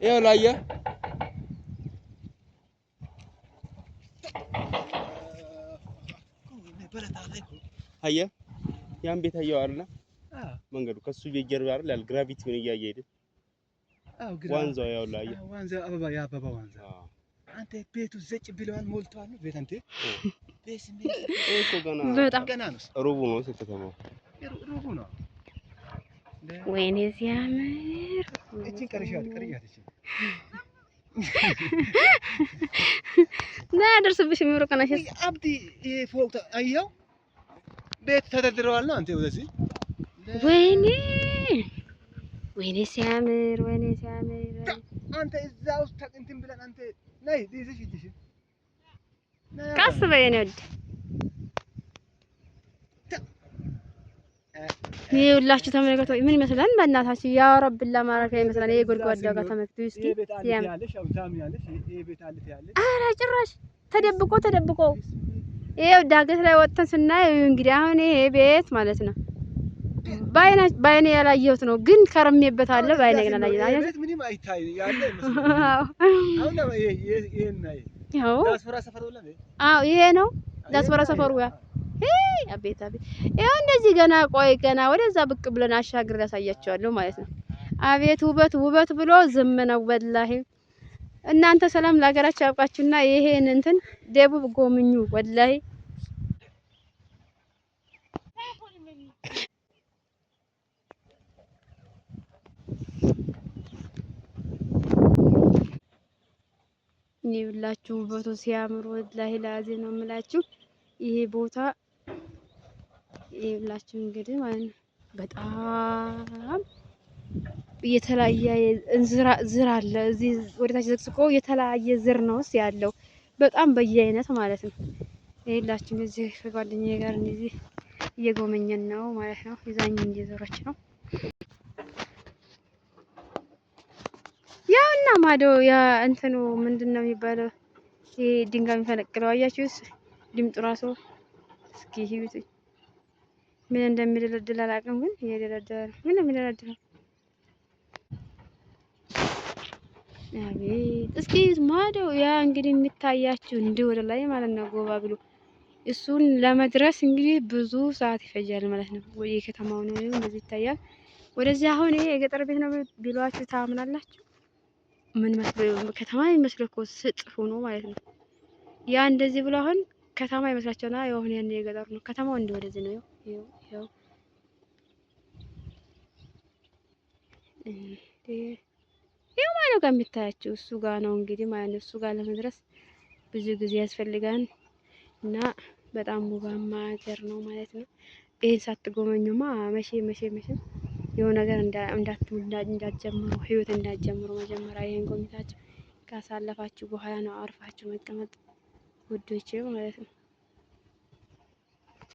ይኸው ላየህ አየህ ያን ቤት አየኸው አይደለ? መንገዱ ከሱ ቤት ጀርባ አይደል ያለ gravity ውን እያየ ሄደ። ዋንዛው ያው ላየህ ዋንዛ አበባ የአበባ ዋንዛ አንተ ቤቱ ዘጭ ብለዋል፣ ሞልተዋል። ቤት አንተ እኮ ገና በጣም ገና ነው፣ ሩቡ ነው ከተማው ሩቡ ነው። ወይኔ ሲያምር! እቺን ቀርሻት ቀርያት እቺን ና ደርስብሽ የሚሩ ቀናሽ አብዲ ይሄ ፎቅ አየኸው፣ ቤት ተደርድረዋል ነው አንተ ወደዚህ። ወይኔ ወይኔ ሲያምር! ወይኔ ሲያምር! አንተ እዛ ውስጥ እንትን ብለን አንተ ነይ ይዘሽ እጅሽ ቀስ በይ የኔ ወድ። ይኸውላችሁ ተመልከቱ፣ ምን ይመስላል? በእናታችሁ ያ ረብላ ማረፊያ ይመስላል። ይሄ ጎድጓዳ ጋር ተመልከቱ እስኪ። ኧረ ጭራሽ ተደብቆ ተደብቆ ይኸው ዳገት ላይ ወጥተን ስናየው እንግዲህ አሁን ይሄ ቤት ማለት ነው በአይኔ ያላየሁት ነው፣ ግን ከርሜበታለሁ። በአይኔ ግን አላየሁት። አዎ ይሄ ነው ዳስፖራ ሰፈሩ። ያ አቤት አቤት! ይኸው እንደዚህ ገና ቆይ ገና ወደዛ ብቅ ብለን አሻግሬ ያሳያቸዋለሁ ማለት ነው። አቤት ውበት ውበት ብሎ ዝም ነው ወላሂ። እናንተ ሰላም ለሀገራችሁ ያብቃችሁና ይሄን እንትን ደቡብ ጎብኙ ወላሂ። ይኸውላችሁ ውበቱ ሲያምር ወላሂ ላዚ ነው የምላችሁ። ይሄ ቦታ ይኸውላችሁ እንግዲህ ማለት ነው በጣም የተለያየ እንዝራ ዝር አለ እዚህ ወደታች ዘቅዝቆ የተለያየ ዝር ነው ያለው በጣም በየአይነት ማለት ነው። ይኸውላችሁ እንደዚህ ከጓደኛዬ ጋር እንደዚህ እየጎመኘን ነው ማለት ነው። ይዛኝ እየዞረች ነው። ያውና ማዶ ያ እንትኑ ምንድን ነው የሚባለው? ይሄ ድንጋይ የሚፈነቅለው አያችሁስ? ድምጡ ራሱ እስኪ ይዩት። ምን እንደሚደለድል አላውቅም፣ ግን እየደለደለ ነው። ምን እንደሚደለድለው አቤት! እስኪ ማዶ ያ እንግዲህ የሚታያችሁ እንዲህ ወደ ላይ ማለት ነው ጎባ ብሎ እሱን ለመድረስ እንግዲህ ብዙ ሰዓት ይፈጃል ማለት ነው። ወደ ከተማው ነው እንደዚህ ይታያል። ወደዚህ አሁን ይሄ የገጠር ቤት ነው ቢሏችሁ ታምናላችሁ? ምን መስሎ ከተማ የሚመስለው እኮ ስጥ ሆኖ ማለት ነው። ያ እንደዚህ ብሎ አሁን ከተማ ይመስላቸውና የሆነ ያን የገጠሩ ነው። ከተማው እንዲህ ወደዚህ ነው። ይኸው ይኸው ማለት ጋር የሚታያችሁ እሱ ጋር ነው እንግዲህ ማለት ነው። እሱ ጋር ለመድረስ ብዙ ጊዜ ያስፈልጋል እና በጣም ውባማ ሀገር ነው ማለት ነው። ይሄን ሳትጎመኙማ መቼ መቼ መቼ የሆነ ነገር እንዳትጀምሩ ህይወት እንዳትጀምሩ መጀመሪያ ይሄን ጎብኝታችሁ ካሳለፋችሁ በኋላ ነው አርፋችሁ መቀመጥ ውዶቼ ማለት ነው።